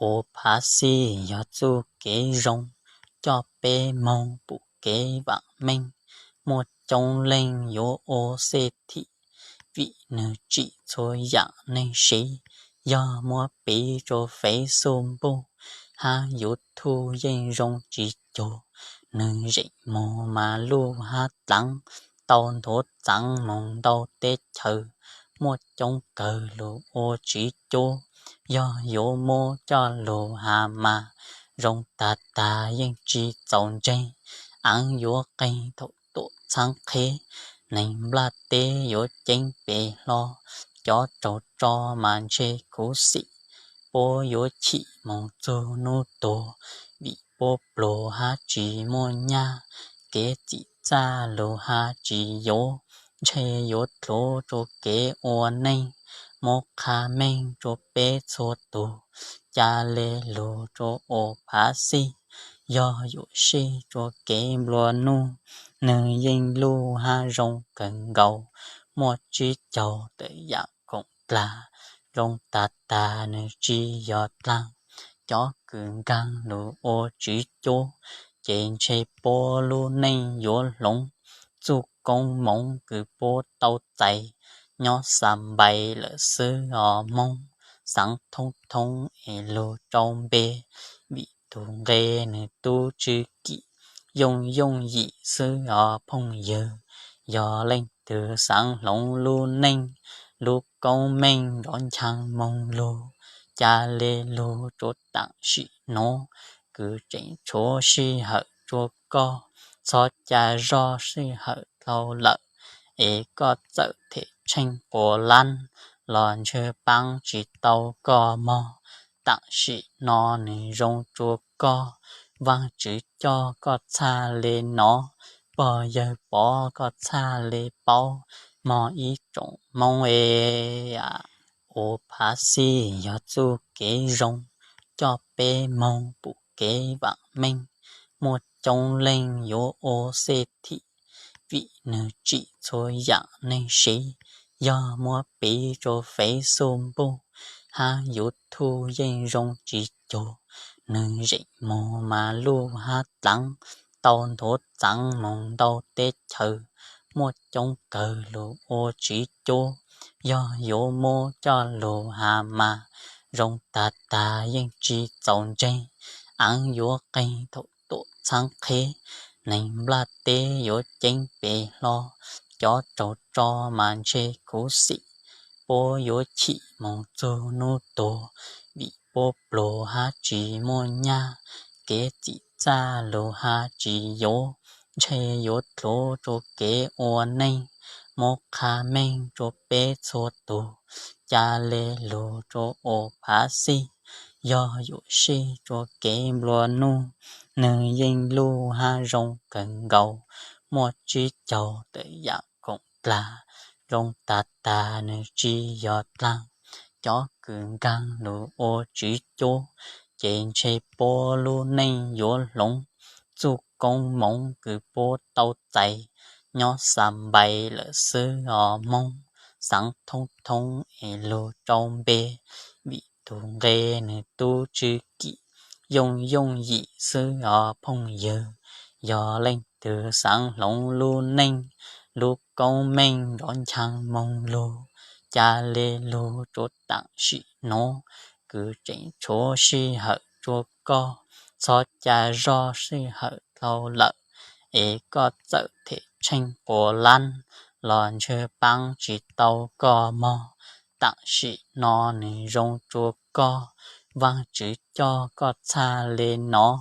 Ua phav xij yog txuj kev zoo, coj peb moog pum kev vaam meej. Muaj coob leej yuav ua xej thim, vim nwg tsim txhua yaam neeg siv. Yog muab piv rua Facebook hab YouTube yeej zoo tsis cuag, nwg zeem moog mas luj hab dlaav, tau nthuav txaav moog ntau teb chaws. Muaj coob kawg lug ua tsiv cuab, yog yuav muab coj lug has mas zoo tag tag yeej tsis txaus ntseeg. Aav yuav qeeg thaum tuam txhaab qheb, neeg nplaj teb yuav ceeb pes hlo. Cov raug tso mas ntshe khuv xim, puab yuav chim moog txug nub tuag, vim puab pluag hab tsis muaj nyaj. Kev txim txaj lug has tsis yuav, ntshe yuav dluav rua kev ua neej. Muab qha meej rua peb txhua tug, ca le lug rua ua phav xij. Yog yuam sij rua kev nplua nuj, nwg yeej luj hab zoo kawg nkaus. Muaj tsib caug tawm yaam koom dlaag, zoo tag tag nwg tsis yog dlaag. Cov kws nkaag lug ua tsiv cuab, ces ntshe puab lub neej yuav hloov. Txuj koob moov kws puab tau txais, nyob xa npais lawm xwb os Moob. Xaav thoob thoob es lug rau npe, vim tug nqe nwg tub tsw kim. Yooj yooj yim xwb os phooj ywg, yog leej twg xaav hloov lub neej, lub koob meej nrov nchaag moog lug, ca le lug rua taam sim nuav. Kws tseem tshuav sij hawm rua koj, txhob ca zog sij hawm dlau lawm, es koj txawm them tsheej quas lab los ntshe paab tsis tau koj mog. Taam sim no nwg zoo rua koj, Vaajtswv coj koj txhaj le nov, pog yawg pov koj txhaj le paub, mog ib tsoom Moob e. Ua phav xij yog txuj kev zoo, coj peb moog pum kev vaam meej. Muaj coob leej yuav ua xej thim, vim nwg tsim txhua yaam neeg siv. Yog muab piv rua Facebook hab YouTube yeej zoo tsis cuag, nwg zeem moog mas luj hab dlaav, tau nthuav txaav moog ntau teb chaws. Muaj coob kawg lug ua tsiv cuab, yog yuav muab coj lug has mas zoo tag tag yeej tsis txaus ntseeg. Aav yuav qeeg thaum tuam txhaab qheb, neeg nplaj teb yuav ceeb pes hlo. Cov raug tso mas ntshe khuv xim, puab yuav chim moog txug nub tuag, vim puab pluag hab tsis muaj nyaj. Kev txim txaj lug has tsis yuav, ntshe yuav dluav rua kev ua neej. Muab qha meej rua peb txhua tug, ca le lug rua ua phav xij. Yog yuam sij rua kev nplua nuj, nwg yeej luj hab zoo kawg nkaus. Muaj tsib caug tawm yaam koom dlaag, zoo tag tag nwg tsis yog dlaag. Cov kws nkaag lug ua tsiv cuab, ces ntshe puab lub neej yuav hloov. Txuj koob moov kws puab tau txais, nyob xa npais lawm xwb os Moob. Xaav thoob thoob es lug rau npe, vim tug nqe nwg tub tsw kim. Yooj yooj yim xwb os phooj ywg, yog leej twg xaav hloov lub neej, lub koob meej nrov nchaag moog lug, ca le lug rua taam sim nuav. Kws tseem tshuav sij hawm rua koj, txhob ca zog sij hawm dlau lawm, es koj txawm them tsheej quas lab los ntshe paab tsis tau koj mog. Taam sim no nwg zoo rua koj, Vaajtswv coj koj txhaj le nov,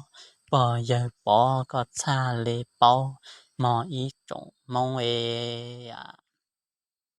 pog yawg pov koj txhaj le paub, mog ib tsoom Moob e.